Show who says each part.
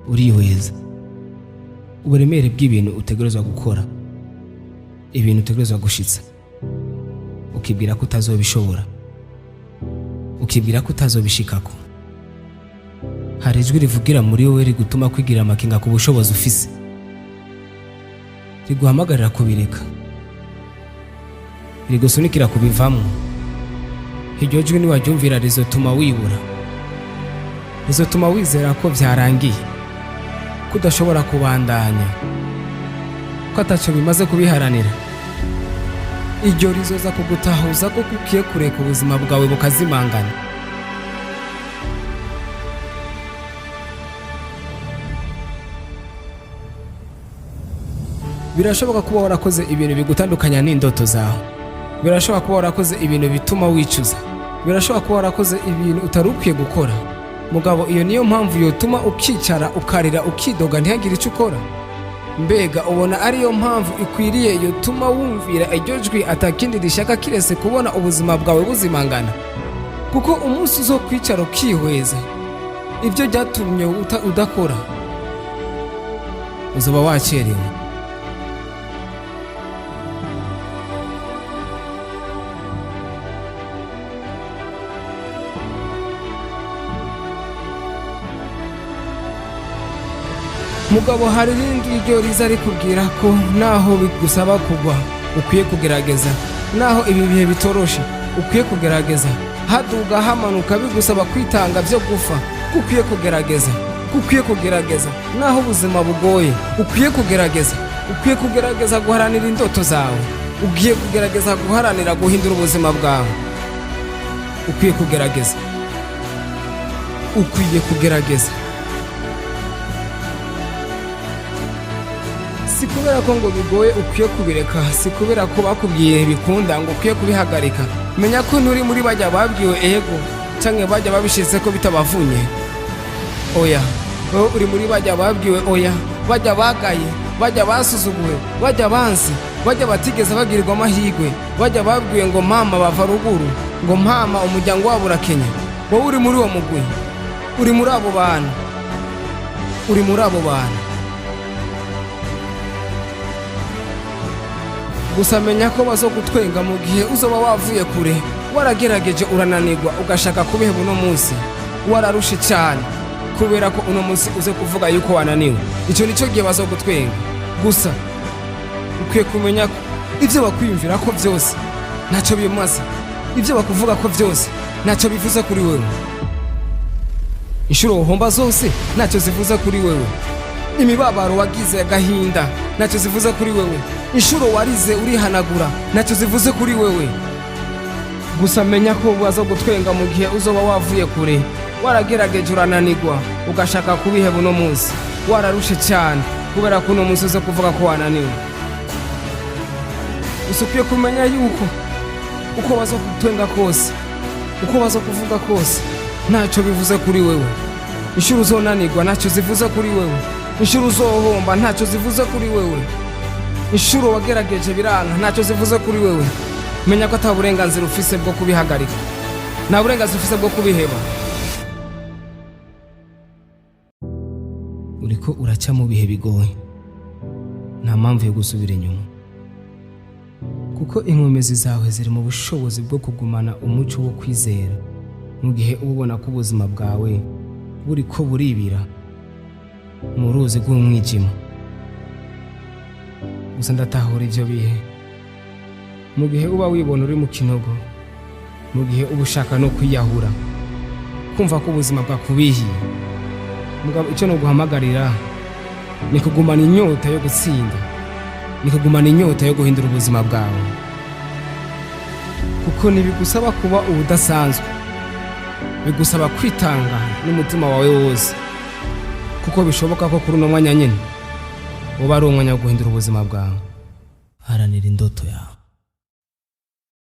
Speaker 1: Urihweza uburemere bw'ibintu utegerezwa gukora, ibintu utegerezwa gushitsa, ukibwira ko utazobishobora, ukibwira ko utazobishikako. Hari ijwi rivugira muri wowe rigutuma kwigira amakenga ku bushobozi ufise, riguhamagarira kubireka, rigusunikira kubivamwo. Iryo jwi niwaryumvira rizotuma wibura, rizotuma wizera ko vyarangiye, ko udashobora kubandanya, ko ataco bimaze kubiharanira. Iryo rizoza kugutahuza ko ukwiye kureka ubuzima bwawe bukazimangana. Birashoboka kuba warakoze ibintu bigutandukanya n'indoto zawe. Birashoboka kuba warakoze ibintu bituma wicuza. Birashoboka kuba warakoze ibintu utari ukwiye gukora. Mugabo iyo niyo mpamvu yotuma ukicara, ukarira, ukidoga, ntihagire icyo ukora? Mbega ubona ariyo mpamvu ikwiriye yotuma wumvira iryo jwi atakindi rishaka kirese kubona ubuzima bwawe buzimangana? Kuko umunsi uzokwicara ukihweza ibyo byatumye udakora, uzoba wacerewe. Mugabo hari irindi ryo riza rikubwira ko naho bigusaba kugwa ukwiye kugerageza, naho ibi bihe bitoroshe ukwiye kugerageza, haduga hamanuka bigusaba kwitanga byo gufa, ko ukwiye kugerageza, ko ukwiye kugerageza, naho ubuzima bugoye ukwiye kugerageza, ukwiye kugerageza guharanira indoto zawe, ugiye kugerageza guharanira guhindura ubuzima bwawe. Ukwiye kugerageza, ukwiye kugerageza. Si kubera ko ngo bigoye ukwiye kubireka, si kubera ko bakubwiye bikunda ngo ukwiye kubihagarika. Menya ko nturi muri bajya babwiwe ego canke bajya babishitse ko bitabavunye. Oya, wowe uri muri bajya babwiwe oya, bajya bagaye, bajya basuzuguwe, bajya bansi, bajya batigeze bagirirwa amahirwe, bajya babwiwe ngo mama bava ruguru, ngo mama umuryango wabo urakenya. Wowe uri muri uwo mugwi, uri muri abo bantu, uri muri abo bantu. Gusa menya ko bazogutwenga mu gihe uzoba wavuye kure, waragerageje urananirwa, ugashaka kubiheba uno munsi, wararushe cyane, kubera ko uno munsi uze kuvuga yuko wananiwe. Icyo nicyo gihe bazogutwenga. Gusa ukwiye kumenya ko ibyo bakwiyumvira ko byose ntacyo bimaze, ibyo bakuvuga ko byose ntacyo bivuze kuri wewe, inshuro uhomba zose ntacyo zivuze kuri wewe, imibabaro wagize, agahinda, ntacyo zivuze kuri wewe, inshuro warize urihanagura ntacyo zivuze kuri wewe. Gusa menya ko baza gutwenga mu gihe uzoba wavuye kure, waragerageje urananirwa, ugashaka kubiheba uno munsi, wararushe cyane, kubera ko uno munsi uza kuvuga ko wananiwe. Gusa ukwiye kumenya yuko uko baza gutwenga kose, uko baza kuvuga kose, ntacyo bivuze kuri wewe. Inshuro uzonanirwa ntacyo zivuze kuri wewe, inshuro uzohomba ntacyo zivuze kuri wewe, inshuro wagerageje biranka ntacyo zivuze kuri wewe. Menya ko ata burenganzira ufise bwo kubihagarika, nta burenganzira ufise bwo kubiheba. Uriko uraca mu bihe bigoye, nta mpamvu yo gusubira inyuma, kuko inkomezi zawe ziri mu bushobozi bwo kugumana umuco wo kwizera mu gihe uba ubona ko ubuzima bwawe buriko buribira mu ruzi rw'umwijima. Gusa ndatahura ivyo bihe, mu gihe uba wibona uri mu kinogo, mu gihe uba ushaka no kwiyahura, kumva ko ubuzima bwakubihiye. Mugabo icyo noguhamagarira ni kugumana inyota yo gutsinda, ni kugumana inyota yo guhindura ubuzima bwawe, kuko ntibigusaba kuba ubudasanzwe, bigusaba kwitanga n'umutima wawe wose, kuko bishoboka ko kuri uno mwanya nyine uba ari umwanya wo guhindura ubuzima bwawe. Haranira indoto yawe.